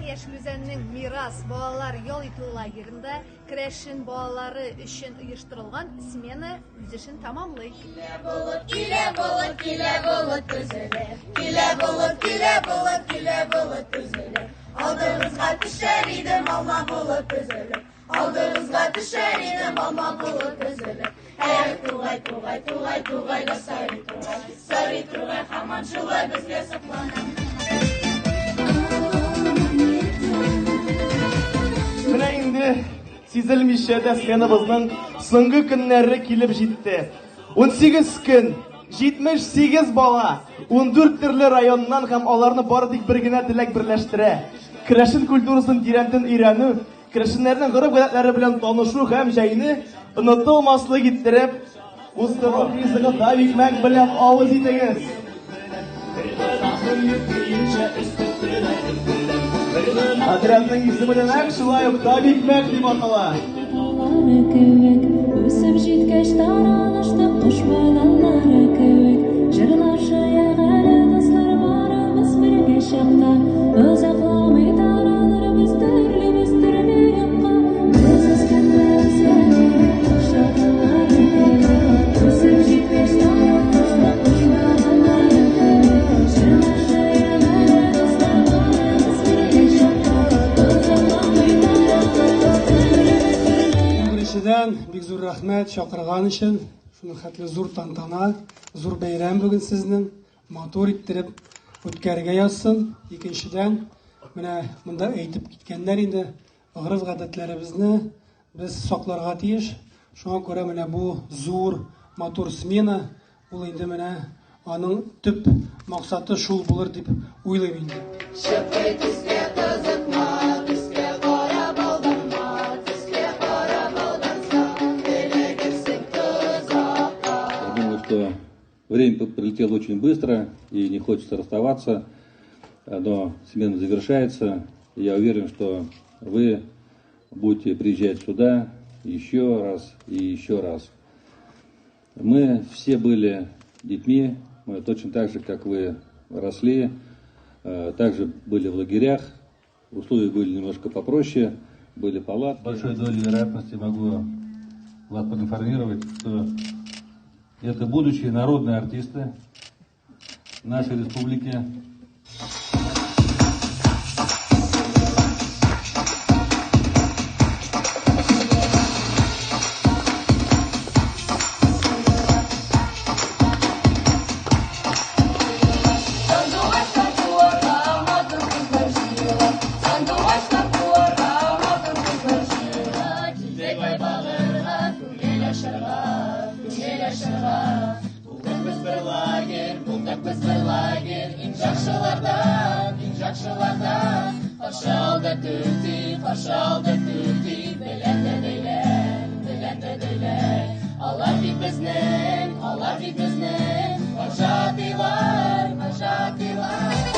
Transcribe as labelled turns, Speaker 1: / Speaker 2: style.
Speaker 1: Яшел Үзәннең Мирас балалар ял итү лагеренда керәшен балалары өчен оештырылган смена үз эшен тәмамлый.
Speaker 2: Килә болыт, килә болыт, килә болыт өзелеп. Килә болыт, килә болыт, килә болыт өзелеп. Алдыгызга төшәр идем алма булып өзелеп. Алдыгызга төшәр идем алма булып өзелеп. Эх, тугай, тугай, тугай, тугай да сары тугай. Сары тугай һаман шулай безгә соклана.
Speaker 3: Менә инде сизелмичә дә сменабызның соңгы көннәре килеп җитте. 18 көн, 78 бала, 14 төрле районнан һәм аларны бары тик бер генә теләк берләштерә. Керәшен культурасын тирәнтен өйрәнү, керәшеннәрнең гореф-гадәтләре белән танышу һәм җәйне онытылмаслык иттереп уздыру. Ризыгы да икмәк белән авыз итегез. Отрядның исеме дә нәкъ шулай ук Табикмәк дип атала.
Speaker 4: Балалары кебек, үсеп җиткәч таралыштык кош балалары кебек. Җырлашыйк әле, дуслар, барыбыз бергә чакта. Озакламый таралырбыз төрлебез төрле якка. Без үскәндә үскән кош балалары кебек, үсеп җиткәч таралыштык кош балалары кебек. Җырлашыйк әле, дуслар, барыбыз бергә чакта. Озакламый таралырбыз төрлебез төрле.
Speaker 5: Беренчедән, бик зур рәхмәт чакырган өчен. Шуның хәтле зур тантана, зур бәйрәм бүген сезнең. Матур иттереп үткәрергә язсын. Икенчедән, менә монда әйтеп киткәннәр инде, гореф-гадәтләребезне без сакларга тиеш. Шуңа күрә менә бу зур, матур смена, ул инде менә аның төп максаты шул булыр дип уйлыйм инде.
Speaker 2: Чыпый төскә кызыкма, төскә карап алданма, төскә карап алдансаң, эләгерсең тозакка.
Speaker 6: Я думаю, что время пролетело очень быстро и не хочется расставаться, но смена завершается. Я уверен, что вы будете приезжать сюда еще раз и еще раз. Мы все были детьми, мы точно так же, как вы росли, также были в лагерях, условия были немножко попроще, были палатки. Большой долей вероятности могу вас проинформировать, что это будущие народные артисты нашей республики.
Speaker 2: Сандугачлар куарга матур кызлар җыела. Сандугачлар куарга матур кызлар җыела. Килдек Айбагырга күңел ачарга, күңел ачарга. Булдык без бер лагерь, булдык без бер лагерь. Иң яхшылардан, иң яхшылардан. Каршы алды түти, каршы алды түти. Белән дәдәйләр, белән дәдәйләр. Алар бит безнең, алар бит безнең. Вожатыйлар, вожатыйлар.